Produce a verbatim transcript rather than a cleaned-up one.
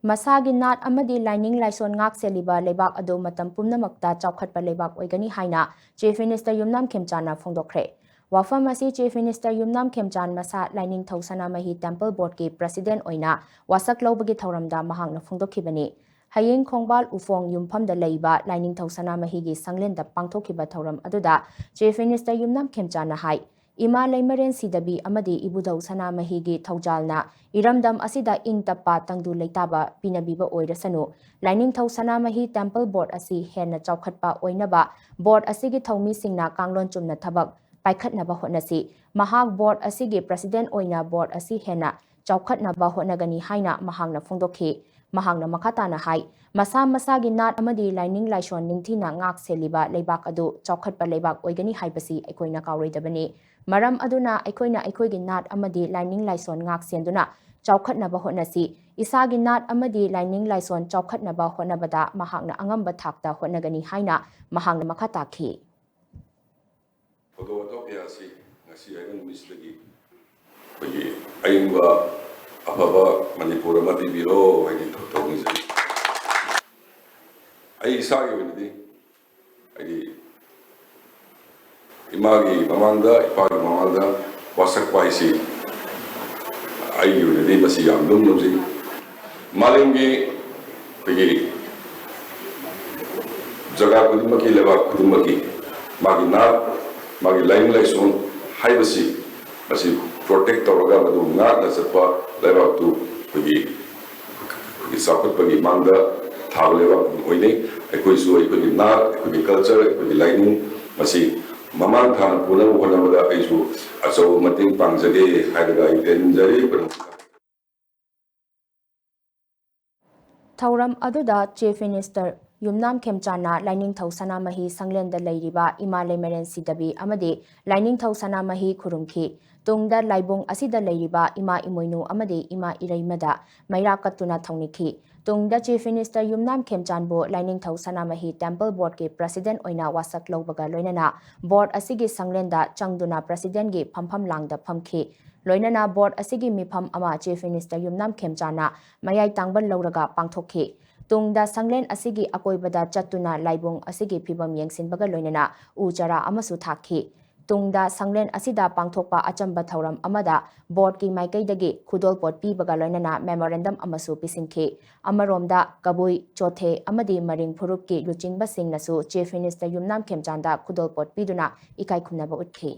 ꯃꯁꯥꯒꯤ ꯅꯥꯠ ꯑꯃꯗꯤ ꯂꯥꯏꯅꯤꯡ ꯂꯥꯏꯁꯣꯟ ꯉꯥꯛ ꯁꯦꯜꯂꯤꯕ ꯂꯩꯕꯥꯛ ꯑꯗꯨ ꯃꯇꯝ ꯄꯨꯝꯅꯃꯛꯇ ꯆꯥꯎꯈꯠꯄ ꯂꯩꯕꯥꯛ ꯑꯣꯏꯒꯅꯤ ꯍꯥꯏꯅ Chief Minister ꯌꯨꯝꯅꯥꯝ ꯈꯦꯝꯆꯥꯟꯅ ꯐꯣꯡꯗꯣꯛꯈ꯭ꯔꯦ꯫ ꯋꯥꯐꯝ ꯑꯁꯤ Chief Minister ꯌꯨꯝꯅꯥꯝ ꯈꯦꯝꯆꯥꯟ ꯃꯁꯥ ꯂꯥꯏꯅꯤꯡꯊꯧ ꯁꯅꯥꯃꯍꯤ Temple Board ꯀꯤ President ꯑꯣꯏꯅ ꯋꯥꯁꯛ ꯂꯧꯕꯒꯤ ꯊꯧꯔꯝꯗ ꯃꯍꯥꯛꯅ ꯐꯣꯡꯗꯣꯛꯈꯤꯕꯅꯤ꯫ ꯍꯌꯦꯡ ꯈꯣꯡꯕꯥꯜ ꯎꯐꯣꯡ ꯌꯨꯝꯐꯝꯗ ꯂꯩꯕ ꯂꯥꯏꯅꯤꯡꯊꯧ ꯁꯅꯥꯃꯍꯤꯒꯤ ꯁꯪꯂꯦꯟꯗ ꯄꯥꯡꯊꯣꯛꯈꯤꯕ ꯊꯧꯔꯝ ꯑꯗꯨꯗ Chief Minister ꯌꯨꯝꯅꯥꯝ ꯈꯦꯝꯆꯥꯟꯅ ꯍꯥꯏ, ꯏꯃꯥ ꯂꯩꯃꯔꯦꯟ ꯁꯤꯗꯕꯤ ꯑꯃꯗꯤ ꯏꯕꯨꯙꯧ ꯁꯅꯥꯃꯍꯤꯒꯤ ꯊꯧꯖꯥꯜꯅ ꯏꯔꯝꯗꯝ ꯑꯁꯤꯗ ꯏꯪ ꯇꯞꯄ ꯇꯪꯗꯨ ꯂꯩꯇꯥꯕ ꯄꯤꯅꯕꯤꯕ ꯑꯣꯏꯔꯁꯅꯨ꯫ ꯂꯥꯏꯅꯤꯡꯊꯧ ꯁꯅꯥꯃꯍꯤ Temple Board ꯑꯁꯤ ꯍꯦꯟꯅ ꯆꯥꯎꯈꯠꯄ ꯑꯣꯏꯅꯕ Board ꯑꯁꯤꯒꯤ ꯊꯧꯃꯤꯁꯤꯡꯅ ꯀꯥꯡꯂꯣꯟ ꯆꯨꯝꯅ ꯊꯕꯛ ꯄꯥꯏꯈꯠꯅꯕ ꯍꯣꯠꯅꯁꯤ꯫ ꯃꯍꯥꯛ Board ꯑꯁꯤꯒꯤ President ꯑꯣꯏꯅ Board ꯑꯁꯤ ꯍꯦꯟꯅ ꯆꯥꯎꯈꯠꯅꯕ ꯍꯣꯠꯅꯒꯅꯤ ꯍꯥꯏꯅ ꯃꯍꯥꯛꯅ ꯐꯣꯡꯗꯣꯛꯈꯤ꯫ ꯃꯍꯥꯛꯅ ꯃꯈꯥ ꯇꯥꯅ ꯍꯥꯏ, ꯃꯁꯥ ꯃꯁꯥꯒꯤ ꯅꯥꯠ ꯑꯃꯗꯤ ꯂꯥꯏꯅꯤꯡ ꯂꯥꯏꯁꯣꯟ ꯅꯤꯡꯊꯤꯅ ꯉꯥꯛ ꯁꯦꯜꯂꯤꯕ ꯂꯩꯕꯥꯛ ꯑꯗꯨ ꯆꯥꯎꯈꯠꯄ ꯂꯩꯕꯥꯛ ꯑꯣꯏꯒꯅꯤ ꯍꯥꯏꯕꯁꯤ ꯑꯩꯈꯣꯏꯅ ꯀꯥꯎꯔꯣꯏꯗꯕꯅꯤ꯫ ꯃꯔꯝ ꯑꯗꯨꯅ ꯑꯩꯈꯣꯏꯅ ꯑꯩꯈꯣꯏꯒꯤ ꯅꯥꯠ ꯑꯃꯗꯤ ꯂꯥꯏꯅꯤꯡ ꯂꯥꯏꯁꯣꯟ ꯉꯥꯛ ꯁꯦꯟꯗꯨꯅ ꯆꯥꯎꯈꯠꯅꯕ ꯍꯣꯠꯅꯁꯤ꯫ ꯏꯁꯥꯒꯤ ꯅꯥꯠ ꯑꯃꯗꯤ ꯂꯥꯏꯅꯤꯡ ꯂꯥꯏꯁꯣꯟ ꯆꯥꯎꯈꯠꯅꯕ ꯍꯣꯠꯅꯕꯗ ꯃꯍꯥꯛꯅ ꯑꯉꯝꯕ ꯊꯥꯛꯇ ꯍꯣꯠꯅꯒꯅꯤ ꯍꯥꯏꯅ ꯃꯍꯥꯛꯅ ꯃꯈꯥ ꯇꯥꯈꯤ꯫ ꯊꯧꯗꯣꯛ ꯋꯥꯊꯣꯛ ꯀꯌꯥ ꯑꯁꯤ ꯉꯁꯤ ꯍꯥꯏꯕ ꯅꯨꯃꯤꯠꯁꯤꯗꯒꯤ ꯑꯩꯈꯣꯏꯒꯤ ꯑꯏꯪꯕ ꯑꯐꯕ ꯃꯅꯤꯄꯨꯔ ꯑꯃ ꯄꯤꯕꯤꯔꯣ ꯍꯥꯏꯅ ꯇꯧꯅꯤꯡꯖꯔꯤ꯫ ꯑꯩ ꯏꯁꯥꯒꯤ ꯑꯣꯏꯅꯗꯤ ꯍꯥꯏꯗꯤ ꯏꯃꯥꯒꯤ ꯃꯃꯥꯡꯗ, ꯏꯄꯥꯒꯤ ꯃꯃꯥꯡꯗ ꯋꯥꯁꯛꯄ ꯍꯥꯏꯁꯤ ꯑꯩꯒꯤ ꯑꯣꯏꯅꯗꯤ ꯃꯁꯤ ꯌꯥꯝ ꯂꯨꯝ ꯂꯧꯖꯩ꯫ ꯃꯥꯂꯦꯝꯒꯤ ꯑꯩꯈꯣꯏꯒꯤ ꯖꯒꯥ ꯈꯨꯗꯤꯡꯃꯛꯀꯤ, ꯂꯩꯕꯥꯛ ꯈꯨꯗꯤꯡꯃꯛꯀꯤ ꯃꯥꯒꯤ ꯅꯥꯠ, ꯃꯥꯒꯤ ꯂꯥꯏꯅꯤꯡ ꯂꯥꯏꯁꯣꯟ ꯍꯥꯏꯕꯁꯤ ꯃꯁꯤ protect ꯇꯧꯔꯒ ꯃꯗꯨ ꯉꯥꯛꯅ ꯆꯠꯄ ꯂꯩꯕꯥꯛꯇꯨ ꯑꯩꯈꯣꯏꯒꯤ, ꯑꯩꯈꯣꯏꯒꯤ ꯆꯥꯎꯈꯠꯄꯒꯤ ꯃꯥꯡꯗ ꯊꯥꯕ ꯂꯩꯕꯥꯛ ꯑꯗꯨꯝ ꯑꯣꯏꯅꯩ꯫ ꯑꯩꯈꯣꯏꯁꯨ ꯑꯩꯈꯣꯏꯒꯤ ꯅꯥꯠ, ꯑꯩꯈꯣꯏꯒꯤ culture, ꯑꯩꯈꯣꯏꯒꯤ ꯂꯥꯏꯅꯤꯡ ꯃꯁꯤ ꯃꯃꯥꯡ ꯊꯥꯅ ꯄꯨꯅꯕ ꯍꯣꯠꯅꯕꯗ ꯑꯩꯁꯨ ꯑꯆꯧꯕ ꯃꯇꯦꯡ ꯄꯥꯡꯖꯒꯦ ꯍꯥꯏꯔꯒ ꯑꯩ ꯇꯦꯟꯖꯔꯤ꯫ ꯊꯧꯔꯝ ꯑꯗꯨꯗ Chief Minister ꯌꯨꯝꯅꯥꯝ ꯈꯦꯝꯆꯥꯟꯅ ꯂꯥꯏꯅꯤꯡꯊꯧ ꯁꯅꯥꯃꯍꯤ ꯁꯪꯂꯦꯟꯗ ꯂꯩꯔꯤꯕ ꯏꯃꯥ ꯂꯩꯃꯔꯦꯟ ꯁꯤꯗꯕꯤ ꯑꯃꯗꯤ ꯂꯥꯏꯅꯤꯡꯊꯧ ꯁꯅꯥꯃꯍꯤ ꯈꯨꯔꯨꯝꯈꯤ꯫ ꯇꯨꯡꯗ ꯂꯥꯏꯕꯨꯡ ꯑꯁꯤꯗ ꯂꯩꯔꯤꯕ ꯏꯃꯥ ꯏꯃꯣꯏꯅꯨ ꯑꯃꯗꯤ ꯏꯃꯥ ꯏꯔꯩꯃꯗ ꯃꯩꯔꯥ ꯀꯠꯇꯨꯅ ꯊꯧꯅꯤꯈꯤ꯫ ꯇꯨꯡꯗ Chief Minister ꯌꯨꯝꯅꯥꯝ ꯈꯦꯝꯆꯥꯟꯕꯨ ꯂꯥꯏꯅꯤꯡꯊꯧ ꯁꯅꯥꯃꯍꯤ Temple Board ꯀꯤ President ꯑꯣꯏꯅ ꯋꯥꯁꯛ ꯂꯧꯕꯒ ꯂꯣꯏꯅꯅ Board ꯑꯁꯤꯒꯤ ꯁꯪꯂꯦꯟꯗ ꯆꯪꯗꯨꯅ President ꯀꯤ ꯐꯝꯐꯝ ꯂꯥꯡꯗ ꯐꯝꯈꯤ꯫ ꯂꯣꯏꯅꯅ ꯕꯣꯔꯗ ꯑꯁꯤꯒꯤ ꯃꯤꯐꯝ ꯑꯃ ꯆꯤꯐ ꯃꯤꯅꯤꯁꯇꯔ ꯌꯨꯝꯅꯥꯝ ꯈꯦꯝꯆꯥꯟꯅ ꯃꯌꯥꯏ ꯇꯥꯡꯕ ꯂꯧꯔꯒ ꯄꯥꯡꯊꯣꯛꯈꯤ꯫ ꯇꯨꯡꯗ ꯁꯪꯂꯦꯟ ꯑꯁꯤꯒꯤ ꯑꯀꯣꯏꯕꯗ ꯆꯠꯇꯨꯅ ꯂꯥꯏꯕꯨꯡ ꯑꯁꯤꯒꯤ ꯐꯤꯕꯝ ꯌꯦꯡꯁꯤꯟꯕꯒ ꯂꯣꯏꯅꯅ ꯎ ꯆꯥꯔꯥ ꯑꯃꯁꯨ ꯊꯥꯈꯤ꯫ ꯇꯨꯡꯗ ꯁꯪꯂꯦꯟ ꯑꯁꯤꯗ ꯄꯥꯡꯊꯣꯛꯄ ꯑꯆꯝꯕ ꯊꯧꯔꯝ ꯑꯃꯗ ꯕꯣꯔꯗꯀꯤ ꯃꯥꯏꯀꯩꯗꯒꯤ ꯈꯨꯗꯣꯜꯄꯣꯠ ꯄꯤꯕꯒ ꯂꯣꯏꯅꯅ ꯃꯦꯃꯣꯔꯦꯟꯗꯝ ꯑꯃꯁꯨ ꯄꯤꯁꯤꯟꯈꯤ꯫ ꯑꯃꯔꯣꯝꯗ ꯀꯕꯨꯏ, ꯆꯣꯊꯦ ꯑꯃꯗꯤ ꯃꯔꯤꯡ ꯐꯨꯔꯨꯞꯀꯤ ꯂꯨꯆꯤꯡꯕꯁꯤꯡꯅꯁꯨ ꯆꯤꯐ ꯃꯤꯅꯤꯁꯇꯔ ꯌꯨꯝꯅꯥꯝ ꯈꯦꯝꯆꯥꯟꯗ ꯈꯨꯗꯣꯜꯄꯣꯠ ꯄꯤꯗꯨꯅ ꯏꯀꯥꯏ ꯈꯨꯝꯅꯕ ꯎꯠꯈꯤ꯫